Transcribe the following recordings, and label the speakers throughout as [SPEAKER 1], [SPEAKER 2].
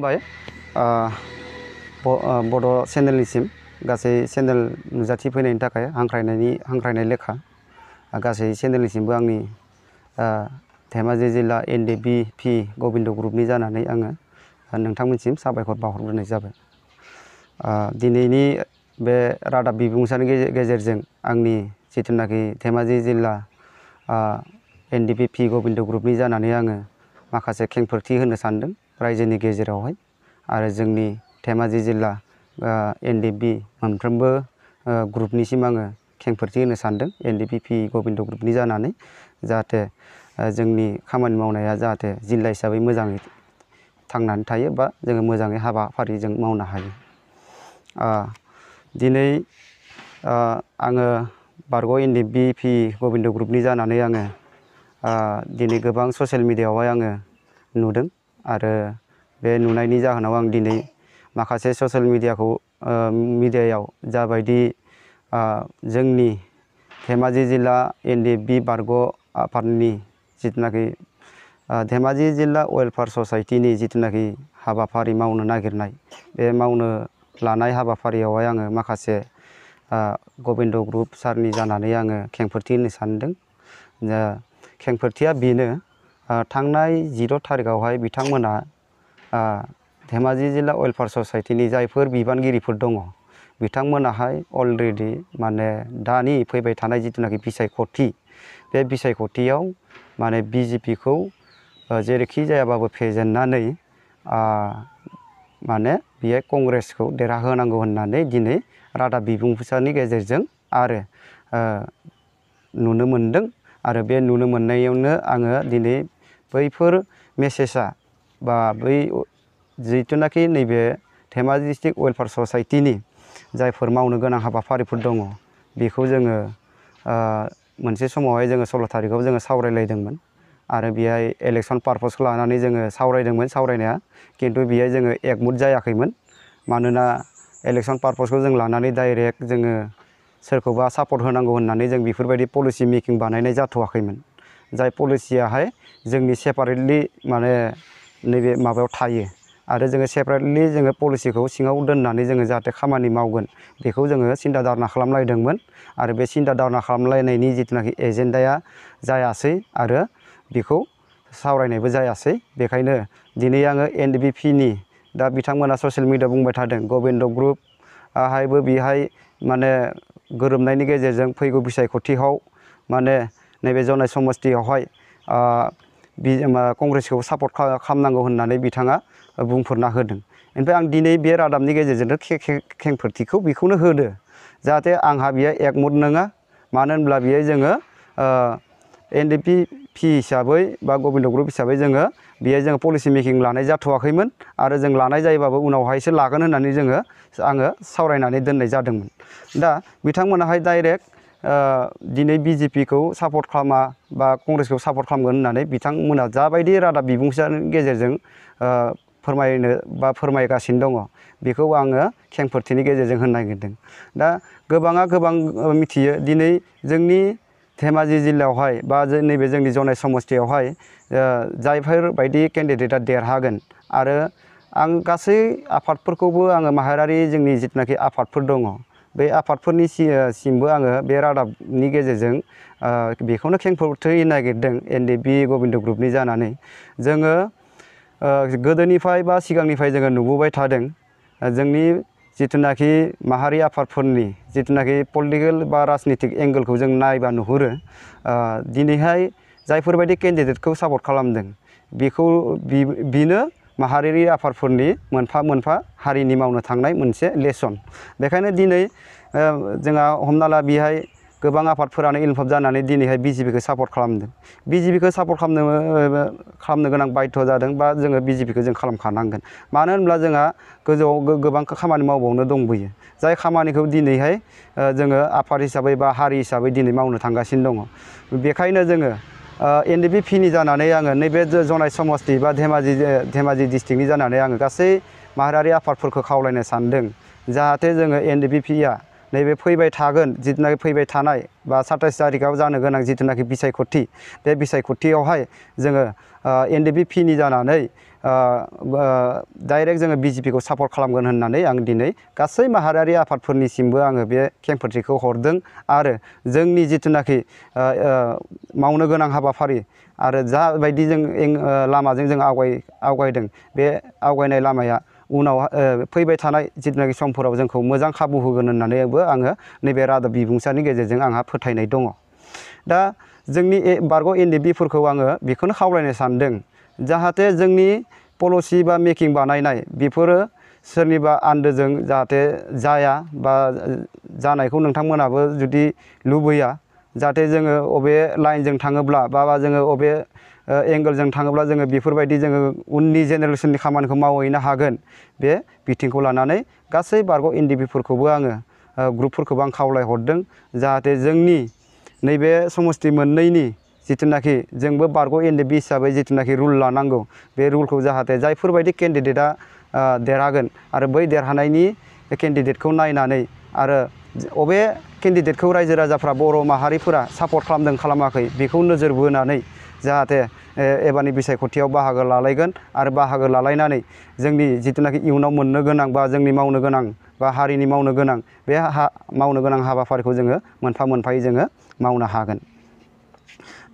[SPEAKER 1] खुलुमबाय बड' चेनेलनिसिम गासै चेनेल नुजाथि फैनायनि थाखाय हांख्रायनाय लेखा गासै चेनेलनिसिमबो आंनि धेमाजि जिल्ला NDBP गबिन्द ग्रुपनि जानानै आङो नोंथांमोनसिम साबायखर बावहरग्रोनाय जाबाय। दिनैनि बे रादाब बिबुंसारनि गेजेरजों आंनि जिथुनाखि धेमाजि जिल्ला NDBP गबिन्द ग्रुपनि जानानै आङो माखासे खेंफोरथि होनो सानदों रायजोनि गेजेरावहाय आरो जोंनि धेमाजि जिल्ला NDB मोनफ्रोमबो ग्रुपनिसिम आङो खेंफोरथि होनो सानदों NDBP गबिन्द ग्रुपनि जानानै जाहाथे जोंनि खामानि मावनाया जाहाथे जिल्ला हिसाबै मोजाङै थांनानै थायो बा जोङो मोजाङै हाबाफारि जों मावनो हायो। दिनै आङो बारग' NDBP गबिन्द ग्रुपनि जानानै आङो दिनै गोबां ससियेल मिडियायावहाय आङो नुदों आरो बे नुनायनि जाहोनाव आं दिनै माखासे ससियेल मिडियायाव जाबायदि जोंनि धेमाजि जिल्ला NDB बारग' आफादनि जिथुनाखि धेमाजि जिल्ला वेलफेयार ससाइटिनि जिथुनाखि हाबाफारि मावनो नागिरनाय बे मावनो लानाय हाबाफारियावहाय आङो माखासे गबिन्द ग्रुप सारनि जानानै आङो खेंफोरथि होनो सानदों। खेंफोरथिया बेनो थांनाय 10 थारिखआवहाय बिथांमोना धेमाजि जिल्ला वेलफेयार ससाइटिनि जायफोर बिबानगिरिफोर दङ बिथांमोनाहाय अलरेडि माने दानि फैबाय थानाय जिथुनाखि बिसायख'थि बे बिसायख'थियाव माने BJP खौ जेरैखि जायाबाबो फेजेननानै माने बेयो कंग्रेसखौ देरहाहोनांगौ होननानै दिनै रादाब बिबुंसारनि गेजेरजों आरो नुनो मोनदों आरो बे नुनो मोननायावनो आङो दिनै बैफोर मेसेजआ बा बै जिथुनाखि नैबे धेमाजि डिस्ट्रिक्ट वेलफेयार ससाइटिनि जायफोर मावनो गोनां हाबाफारिफोर दङ बेखौ जोङो मोनसे समावहाय जोङो 16 थारिखआव जोङो सावरायलायदोंमोन आरो बेहाय इलेक्सन पारपसखौ लानानै जोङो सावरायदोंमोन सावरायनाया खिन्थु बेहाय जोङो एकमुट जायाखैमोन मानोना इलेक्सन पारपसखौ जों लानानै डाइरेक्ट जोङो सोरखौबा सापर्ट होनांगौ होननानै जों बेफोरबायदि पलिसि मेकिं बानायनाय जाथ'वाखैमोन। जाय पलिसियाहाय जोंनि सेपारेटलि माने नैबे माबायाव थायो आरो जोङो सेपारेटलि जोङो पलिसिखौ सिङाव दोननानै जोङो जाहाथे खामानि मावगोन बेखौ जोङो सिन्था धारना खालामलायदोंमोन आरो बे सिन्था धारना खालामलायनायनि जिथुनाखि एजेन्डाया जायासै आरो बेखौ सावरायनायबो जायासै। बेखायनो दिनै आङो NDBP दा बिथांमोना ससियेल मिडियायाव बुंबाय थादों गबिन्द ग्रुपआहायबो बेहाय माने गोरोबनायनि गेजेरजों फैगौ बिसायख'थियाव माने नैबे जनाय समस्थियावहाय कंग्रेसखौ सापर्ट खालामनांगौ होननानै बिथाङा बुंफोरना होदों। ओमफ्राय आं दिनै बे रादाबनि गेजेरजोंनो खेंफोरथिखौ बेखौनो होदो जाहाथे आंहा बेयो एकमुट नङा मानो होनब्ला बेयो जोङो NDBP हिसाबै बा गबिन्द ग्रुप हिसाबै जोङो पलिसि मेकिं लानाय जाथ'वाखैमोन आरो जों लानाय जायोबाबो उनावहायसो लागोन होननानै आङो सावरायनानै दोननाय जादोंमोन। दा बिथांमोनाहाय डाइरेक्ट दिनै BJP खौ सापर्ट खालामा बा कंग्रेसखौ सापर्ट खालामगोन होननानै बिथांमोना जाबायदि रादाब बिबुंसारनि गेजेरजों फोरमायनो बा फोरमायगासिनो दङ बेखौ आङो खेंफोरथिनि गेजेरजों होनो नागिरदों। दा गोबाङा गोबां मिथियो दिनै जोंनि धेमाजि जिल्लायावहाय बा नैबे जोंनि जनाय समस्थियावहाय जायफोरबायदि केन्डिडेटआ देरहागोन आरो आं गासै आफादफोरखौबो आङो माहारियारि जोंनि जिथुनाखि आफादफोर दङ बे आफादफोरनि सिमबो आङो बे रादाबनि गेजेरजों बेखौनो खेंफोरथि होनो नागिरदों NDB गबिन्द ग्रुपनि जानानै जोङो गोदोनिफ्राय बा सिगांनिफ्राय जोङो नुबोबाय थादों जोंनि जिथुनाखि माहारि आफादफोरनि जिथुनाखि पलिटिकेल बा राजनितिक एंगोलखौ जों नायबा नुहुरो दिनैहाय जायफोरबायदि केन्डिडेटखौ सापर्ट खालामदों बेनो माहारियारि आफादफोरनि मोनफा मोनफा हारिनि मावनो थांनाय मोनसे लेसन। बेखायनो दिनै जोंहा हमना ला बेहाय गोबां आफादफोरानो इनभल्भ जानानै दिनैहाय BJP खौ सापर्ट खालामदों। BJP खौ सापर्ट खालामनो गोनां बाध्य जादों बा जोङो BJP खौ जों खालामखानांगोन मानो होनब्ला जोंहा गोजौआव गोबां खामानि मावबावनो दंबोयो जाय खामानिखौ दिनैहाय जोङो आफाद हिसाबै बा हारि हिसाबै दिनै मावनो थांगासिनो दङ। बेखायनो जोङो NDBP जानानै आङो नैबे जनाय समस्ति बा धेमाजि डिस्ट्रिक्टनि जानानै आङो गासै माहारियारि आफादफोरखौ खावलायनो सानदों जाहाथे जोङो NDBP नैबे फैबाय थागोन जिथुनाखि फैबाय थानाय बा 27 तारिखआव जानो गोनां जिथुनाखि बिसायख'थि बे बिसायख'थियावहाय जोङो NDP-नि जानानै डाइरेक्ट जोङो BJP खौ सापर्ट खालामगोन होननानै आं दिनै गासै माहारियारि आफादफोरनिसिमबो आङो बे खेंफोरथिखौ हरदों आरो जोंनि जिथुनाखि मावनो गोनां हाबाफारि आरो जाबायदि जों लामाजों जों आवगायदों बे आवगायनाय लामाया उनाव फैबाय थानाय जिथुनाखि समफोराव जोंखौ मोजां खाबु होगोन होननानैबो आङो नैबे रादाब बिबुंसारनि गेजेरजों आंहा फोथायनाय दङ। दा जोंनि बारग' NDP-फोरखौ आङो बेखौनो खावलायनो सानदों जाहाथे जोंनि पलिसि बा मेकिं बानायनाय बेफोरो सोरनिबा आन्दोजों जाहाथे जाया बा जानायखौ नोंथांमोनाबो जुदि लुबैया जाहाथे जोङो अबे लाइनजों थाङोब्ला बा जोङो अबे एंगोलजों थाङोब्ला जोङो बेफोरबायदि जोङो उननि जेनेरेसननि खामानिखौ मावहैनो हागोन बे बिथिंखौ लानानै गासै बारग' NDP-फोरखौबो आङो ग्रुपफोरखौबो आं खावलायहरदों जाहाथे जोंनि नैबे समस्ति मोननैनि जिथुनाखि जोंबो बारग' NDP हिसाबै जिथुनाखि रुल लानांगौ बे रुलखौ जाहाथे जायफोरबायदि केन्डिडेटआ देरहागोन आरो बै देरहानायनि केन्डिडेटखौ नायनानै आरो अबे केन्डिडेटखौ रायजो राजाफ्रा बर' माहारिफोरा सापर्ट खालामदों खालामाखै बेखौ नोजोर बोनानै जाहाथे एबारनि बिसायख'थियाव बाहागो लालायगोन आरो बाहागो लालायनानै जोंनि जिथुनाखि इयुनाव मोननो गोनां बा जोंनि मावनो गोनां बा हारिनि मावनो गोनां बे मावनो गोनां हाबाफारिखौ जोङो मोनफा मोनफायै जोङो मावनो हागोन।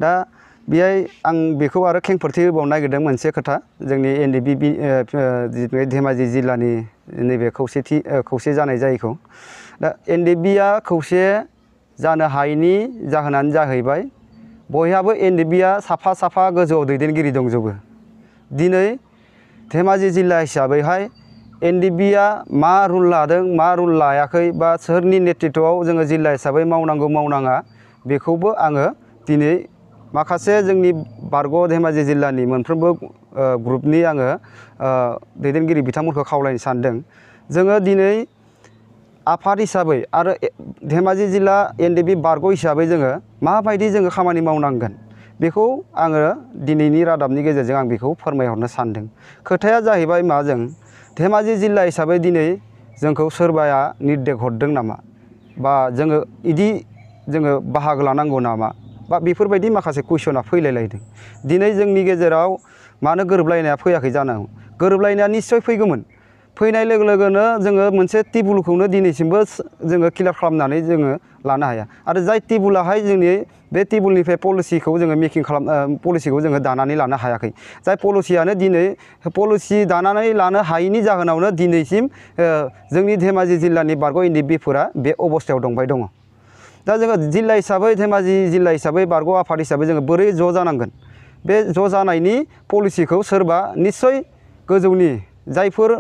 [SPEAKER 1] दा बेहाय आं बेखौ आरो खेंफोरथि होबावनो नागिरदों मोनसे खोथा जोंनि NDP धेमाजि जिल्लानि नैबे खौसे जानाय जायैखौ दा NDP-आ खौसे जानो हायैनि जाहोनानो जाहैबाय बयहाबो NDP-आ साफा साफा गोजौआव दैदेनगिरि दंजोबो। दिनै धेमाजि जिल्ला हिसाबैहाय NDP-आ मा रुल लादों मा रुल लायाखै बा सोरनि नेतृत्वआव जोङो जिल्ला हिसाबै मावनांगौ मावनाङा बेखौबो आङो दिनै माखासे जोंनि बारग' धेमाजि जिल्लानि मोनफ्रोमबो ग्रुपनि आङो दैदेनगिरि बिथांमोनखौ खावलायनो सानदों। जोङो दिनै आफाद हिसाबै आरो धेमाजि जिल्ला NDP बारग' हिसाबै जोङो माबायदि जोङो खामानि मावनांगोन बेखौ आङो दिनैनि रादाबनि गेजेरजों आं बेखौ फोरमायहरनो सानदों। खोथाया जाहैबाय मा जों धेमाजि जिल्ला हिसाबै दिनै जोंखौ सोरबाया निर्देश हरदों नामा बा जोङो इदि जोङो बाहागो लानांगौ नामा बा बेफोरबायदि माखासे कुइसना फैलायलायदों। दिनै जोंनि गेजेराव मानो गोरोबलायनाया फैयाखै जानांगौ गोरोबलायनाया निस्सय फैगौमोन फैनाय लोगो लोगोनो जोङो मोनसे टेबुलखौनो दिनैसिमबो जोङो क्लियार खालामनानै जोङो लानो हाया आरो जाय टेबुलाहाय जोंनि बे टेबुलनिफ्राय पलिसिखौ जोङो मेकिं पलिसिखौ जोङो दानानै लानो हायाखै जाय पलिसियानो दिनै पलिसि दानानै लानो हायैनि जाहोनावनो दिनैसिम जोंनि धेमाजि जिल्लानि बारग' NDP-फोरा बे अबस्थायाव दंबाय दङ। दा जोङो जिल्ला हिसाबै धेमाजि जिल्ला हिसाबै बारग' आफाद हिसाबै जोङो बोरै ज' जानांगोन बे ज' जानायनि पलिसिखौ सोरबा निस्सय गोजौनि जायफोर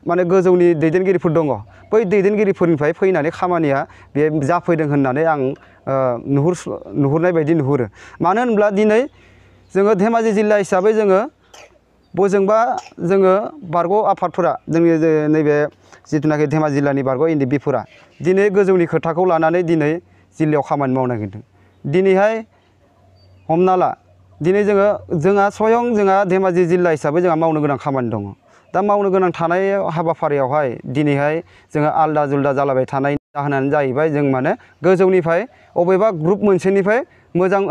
[SPEAKER 1] माने गोजौनि दैदेनगिरिफोर दङ बै दैदेनगिरिफोरनिफ्राय फैनानै खामानिया बे जाफैदों होननानै आं नुहुरनाय बायदि नुहुरो। मानो होनब्ला दिनै जोङो धेमाजि जिल्ला हिसाबै जोङो बजोंबा जोङो बारग' आफादफोरा जोंनि नैबे जिथुनाखि धेमाजि जिल्लानि बारग' NDP-फोरा दिनै गोजौनि खोथाखौ लानानै दिनै जिल्लायाव खामानि मावनो नागिरदों। दिनैहाय हमना ला दिनै जोंहा स्वयं जोंहा धेमाजि जिल्ला हिसाबै जोंहा मावनो गोनां खामानि दङ। दा मावनो गोनां थानाय हाबाफारियावहाय दिनैहाय जोङो आलदा जुलदा जालाबाय थानाय जाहोनानो जाहैबाय जों माने गोजौनिफ्राय अबेबा ग्रुप मोनसेनिफ्राय मोजां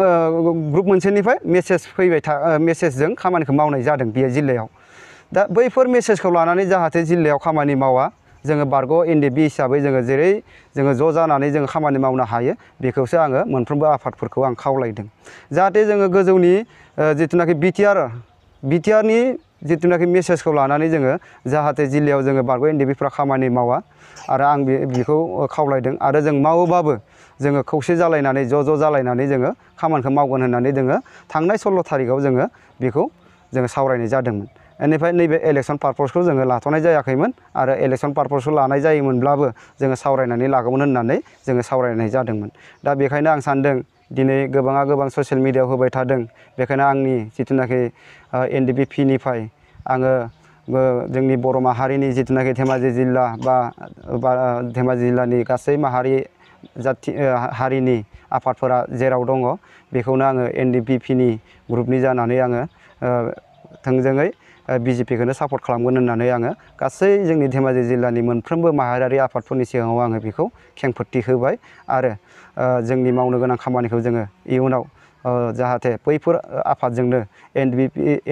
[SPEAKER 1] ग्रुप मोनसेनिफ्राय मेसेज फैबाय मेसेजजों खामानिखौ मावनाय जादों बे जिल्लायाव। दा बैफोर मेसेजखौ लानानै जाहाथे जिल्लायाव खामानि मावा जोङो बारग' NDP हिसाबै जोङो जेरै जोङो ज' जानानै जोङो खामानि मावनो हायो बेखौसो आङो मोनफ्रोमबो आफादफोरखौ आं खावलायदों। जाहाथे जोङो गोजौनि जिथुनाखि बिटिआरनि जिथुनाखि मेसेजखौ लानानै जोङो जाहाथे जिल्लायाव जोङो बारग' NDP-फ्रा खामानि मावा आरो आं बेखौ खावलायदों आरो जों मावोबाबो जोङो खौसे जालायनानै ज' जालायनानै जोङो खामानिखौ मावगोन होननानै जोङो थांनाय 16 तारिखआव जोङो बेखौ जोङो सावरायनाय जादोंमोन। बेनिफ्राय नैबे इलेक्सन पारपसखौ जोङो लाथ'नाय जायाखैमोन आरो इलेक्सन पारपसखौ लानाय जायोमोनब्लाबो जोङो सावरायनानै लागौमोन होननानै जोङो सावरायनाय जादोंमोन। दा बेखायनो आं सानदों दिनै गोबाङा गोबां ससियेल मिडियायाव होबाय थादों बेखायनो आंनि जिथुनाखि NDP-निफ्राय आङो जोंनि बर' माहारिनि जिथुनाखि धेमाजि जिल्ला बा धेमाजि जिल्लानि गासै माहारि हारिनि आफादफोरा जेराव दङ बेखौनो आङो NDP-नि ग्रुपनि जानानै आङो थोंजोङै BJPखौनो सापर्ट खालामगोन होननानै आङो गासै जोंनि धेमाजि जिल्लानि मोनफ्रोमबो माहारियारि आफादफोरनि सिगाङाव आङो बेखौ खेंफोरथि होबाय आरो जोंनि मावनो गोनां खामानिखौ जोङो इयुनाव जाहाथे बैफोर आफादजोंनो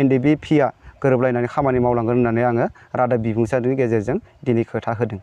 [SPEAKER 1] NDBPआ गोरोबलायनानै खामानि मावलांगोन होननानै आङो रादाब बिबुंसारनि गेजेरजों दिनै खोथा होदों।